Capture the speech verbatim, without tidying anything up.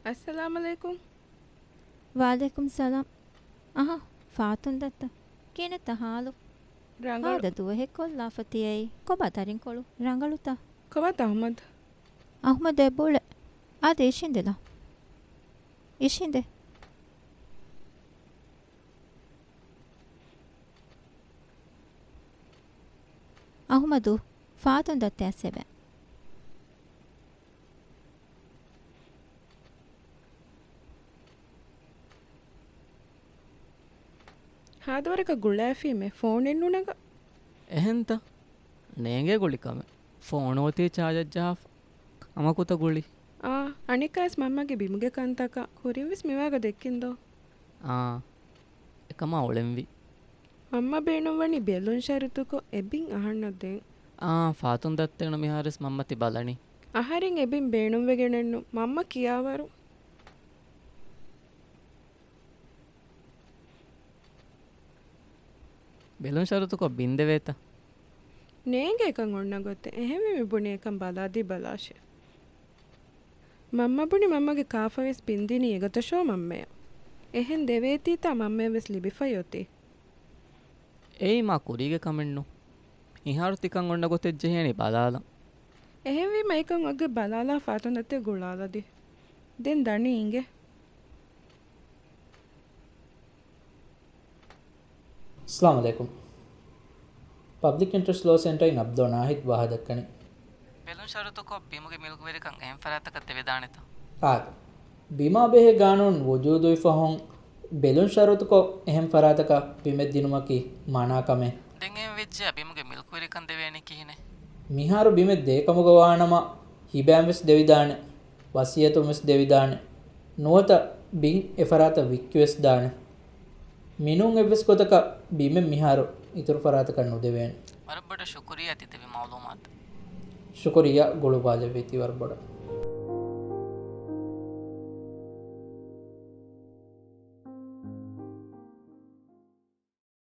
އައްސަލާމު ޢަލައިކުމް. ވަޢަލައިކުމް ސަލާމް. އަހަ، ފާތުން ދައްތަ؟ ކިހިނެއްތަ ޙާލު؟ ރަނގަޅު. ހާދަ ދުވަހެއް ކޮށްލާފަ ތިޔައީ. ކޮބާ ދަރިންކޮޅު؟ ރަނގަޅުތަ؟ ކޮބާތަ އަޙްމަދު؟ އަޙްމަދު އެބައުޅޭ. އާދެ، އިށީނދެލާ. އިށީނދޭ. އަޙްމަދު، ފާތުން ދައްތަ އައްސަބަ. ހާދަވަރަކަށް ގުޅާފީމޭ، ފޯނެއް ނުނަގާ. އެހެންތަ؟ ނޭނގޭ ގުޅި ކަމެއް. ފޯނު އޮތީ ޗާޖަށް ޖަހާފަ. ކަމަކުތަ ގުޅީ؟ އާ، އަނެއްކާވެސް މަންމަގެ ބިމުގެ ކަންތަކާ. ކުރިންވެސް މިވާގޮތް ދެއްކިން ދޯ؟ އާ، އެކަމާ އުޅެންވީ. މަންމަ ބޭނުންވަނީ ބެލުން ޝަރުތުކޮށް އެ ބިން އަހަންނަށް ދޭން. އާ، ފާތުން ދައްތައިނު މިހާރުވެސް މަންމަ ތި ބަލަނީ. އަހަރެން އެ ބިން ބޭނުންވެގެނެއްނު، މަންމަ ކިޔާވަރު. ބެލުން ޝަރުތުކޮށް ބިން ދެވޭތަ؟ ނޭނގޭ އެކަން އޮންނަ ގޮތެއް. އެހެންވެ މި ބުނީ އެކަން ބަލާދީ ބަލާށޭ. މަންމަ ބުނި މަންމަގެ ކާފަވެސް ބިން ދިނީ އެގޮތަށޯ މަންމަޔަށް. އެހެން ދެވޭތީތާ މަންމަޔަށްވެސް ލިބިފައި އޮތީ. އެއީ މާ ކުރީގެ ކަމެއްނު. މިހާރު ތިކަން އޮންނަ ގޮތެއް ޖެހޭނީ ބަލާލަން. އެހެންވީމަ އެކަން އޮތްގޮތް ބަލާލާ ފާތުން ދައްތަ ގުޅާލަދީ. ދެން ދަނީ އިނގޭ. އައްސަލާމު ޢަލައިކުމް. ޕަބްލިކް އިންޓްރެސްޓް ލޯ ސެންޓަރ އިން އަބްދޯ ނާހިދް ވާހަކަ ދައްކަނީ. ބެލުން ޝަރުތުކޮށް ބިމުގެ މިލްކުވެރިކަން އެހެން ފަރާތަކަށް ދެވިދާނެތަ؟ އާދެ. ބިމާ ބެހޭ ގާނޫނު ވުޖޫދުވި ފަހުން ބެލުން ޝަރުތުކޮށް އެހެން ފަރާތަކަށް ބިމެއް ދިނުމަކީ މަނާ ކަމެއް. ދެން އެހެން ވެއްޖެޔާ ބިމުގެ މިލްކުވެރިކަން ދެވޭނީ ކިހިނެއް؟ މިހާރު ބިމެއް ދޭ ކަމުގަ ވާނަމަ ހިބައިން ވެސް ދެވިދާނެ. ވަސިއްޔަތުން ވެސް ދެވިދާނެ. ނުވަތަ ބިން އެފަރާތަށް ވިއްކިވެސް ދާނެ. މިނޫން އެއްވެސް ގޮތަކަށް ބިމެއް މިހާރު އިތުރު ފަރާތަކަށް ނުދެވޭނެ. ވަރަށް ބޮޑަށް ޝުކުރިއްޔާ ތި ދެއްވި މަޢުލޫމާތަށް. ޝުކުރިއްޔާ ގުޅުބާލެއްވީތީ ވަރަށް ބޮޑަށް.